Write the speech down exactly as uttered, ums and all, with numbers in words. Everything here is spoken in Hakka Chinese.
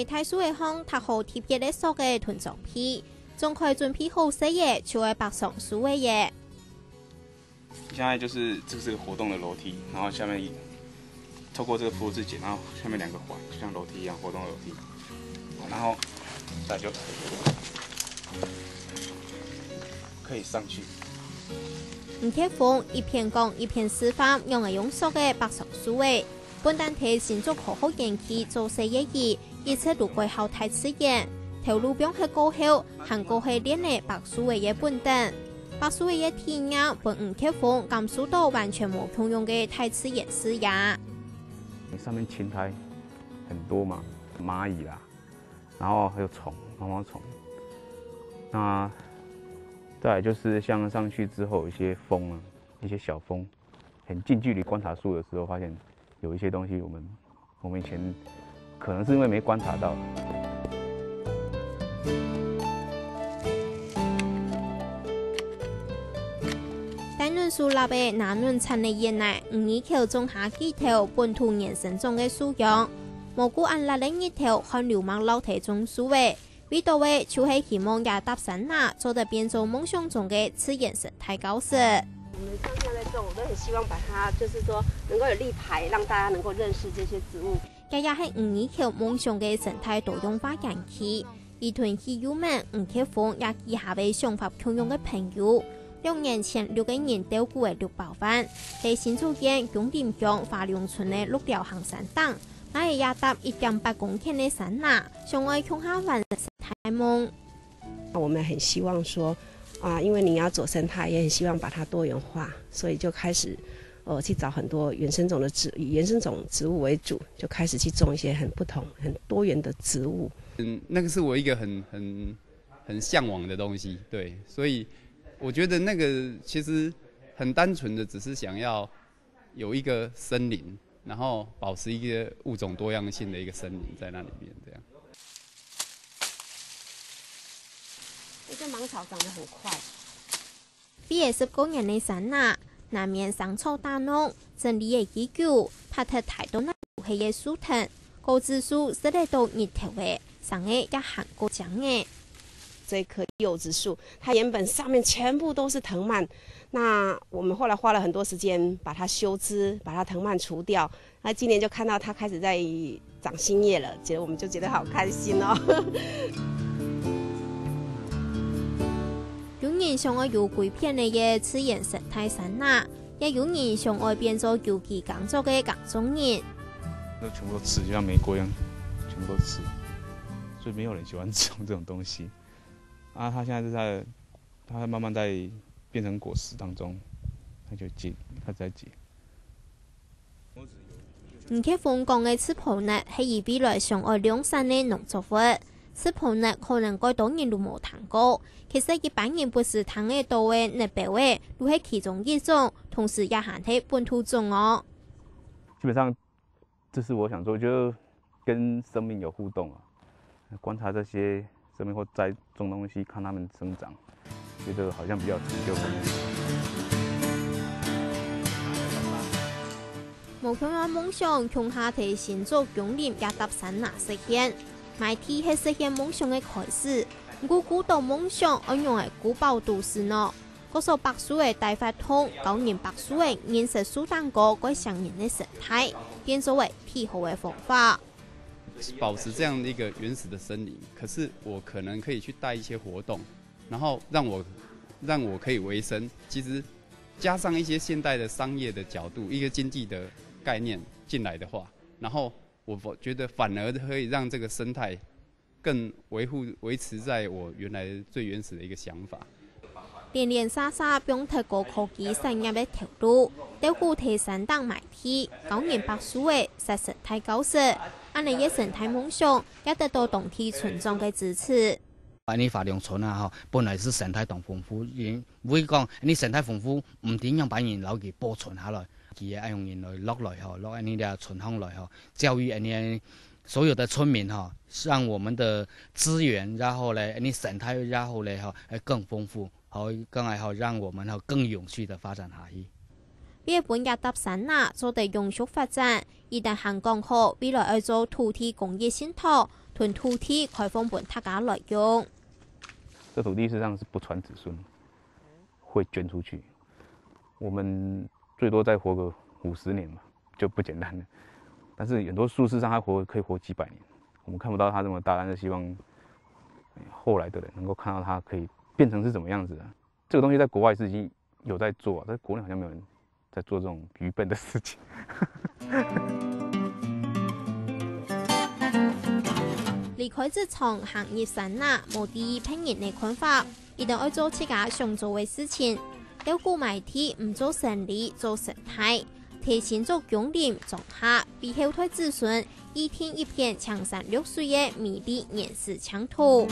大樹仔項搭好特別个索仔同裝備，張開準備好勢仔，就愛爬上樹仔咧。現在就是這是個活動的樓梯，然後下面一透過這個複製件，然後下面兩個環，就像樓梯一樣活動的樓梯，然後再就可以上去。吳傑峰一片講一片示範，仰仔用索仔爬上樹仔，本旦在新竹科學園區做事業已，一直都蓋好大自然。頭路放忒過後，還過係練仔爬樹仔个本等。爬樹仔个體驗，分吳傑峰感受到完全無共樣个大自然視野。上面青苔很多嘛，螞蟻啦，然後還有蟲，毛毛蟲。那再來就是像上去之後，有一些蜂啊，一些小蜂，很近距離觀察樹的時候，發現有一些東西我們我們以前可能是因為沒觀察到。帶等樹葉仔拿等田仔園仔，吳二橋種下幾頭本土原生種个樹秧。無顧恁辣个日頭，汗流脈落地種樹仔，為著个就係希望這搭山林做得變做夢想中个自然生態教室。我們像現在種，我都很希望把它，就是說能夠有立牌，讓大家能夠認識這些植物。這也係吳二橋夢想个生態多樣化園區。佢同佢有名吳傑峰也幾下位想法共樣个朋友。兩年前，六個人鬥鼓仔六百萬，在新竹縣芎林鄉花龍村个六寮行山頂，買了一搭一點八公頃个山林，想愛共下完成生態夢。 我們很希望說，啊，因為你要走生態，也很希望把它多元化，所以就開始，呃，去找很多原生種的植，以原生種植物為主，就開始去種一些很不同、很多元的植物。嗯，那個是我一個很很很向往的東西，對，所以我覺得那個其實很單純的，只是想要有一個森林，然後保持一個物種多樣性的一個森林在那裡面，這樣。這芒草長得很快。飛了十過年个山林，難免生草打農，整理了已久，拍忒大多哪都係个樹藤，果子樹食得到日頭个，生个也還過靚个。這棵柚子樹，它原本上面全部都是藤蔓，那我們後來花了很多時間把它修枝，把它藤蔓除掉。那今年就看到它開始在長新葉了，覺得我們就覺得好開心哦。有人想愛有歸片个个自然生態山林，也有人想愛變做有機耕作个耕種人。那全部都吃，就像美國一樣，全部都吃，所以沒有人喜歡種這種東西。啊，它現在是在，它慢慢在變成果實當中，它就結，它在結。吳傑峰講个赤圃垈係佢未來想愛量產个農作物。赤圃垈可能蓋多人都無聽過，其實一般人不時聽得到个垈標仔，都係其中一種，同時也還係本土種哦。基本上，這是我想做，就是跟生命有互動啊，觀察這些生命或栽種東西，看它們生長，覺得好像比較有成就感。無共樣夢想，共下在新竹芎林這搭山林實現。買地係實現夢想个開始，毋過顧著夢想，愛仰仔顧飽都市呢？ 各所爬樹仔大活動，教人爬樹仔認識樹頂高蓋生人个生態，變做係最好个方法。保持這樣的一個原始的森林，可是我可能可以去帶一些活動，然後讓我讓我可以維生。其實加上一些現代的商業的角度，一個經濟的概念進來的話，然後我覺得反而可以讓這個生態更維護維持在我原來最原始的一個想法。連連續續放忒高科技產業个頭路，鬥鼓在山頂買地，教人爬樹仔，設生態教室，恁仔个生態夢想也得到當地村長个支持。恁仔花龍村啊，吼，本來係生態當豐富，因為講恁仔生態豐富，毋知仰般人摎佢保存下來，佢愛用人來落來吼，落恁仔个村項來吼，教育恁仔 所有的村民哈，讓我們的資源，然後呢，恁仔生態，然後呢，哈，會更豐富，好，更來好，讓我們哈更永續的發展下去。為分這搭山林做得永續發展，一旦還講好，未來愛做土地公益信託，屯土地開放分大家來用。这土地事实上是不传子孙，会捐出去。我们最多再活个五十年嘛，就不简单了。但是很多树事实上它活可以活几百年，我们看不到它这么大，但是希望后来的人能够看到它可以变成是怎么样子的。这个东西在国外是已经有在做，在国内好像没有人在做这种愚笨的事情。离开职场行入山林，無第一片人个看法，一定愛做自家想做个事情。要顧買地，毋做生理，做生態，提醒做工人庄下，為後代子孫，一定一片青山綠水个美麗原始淨土。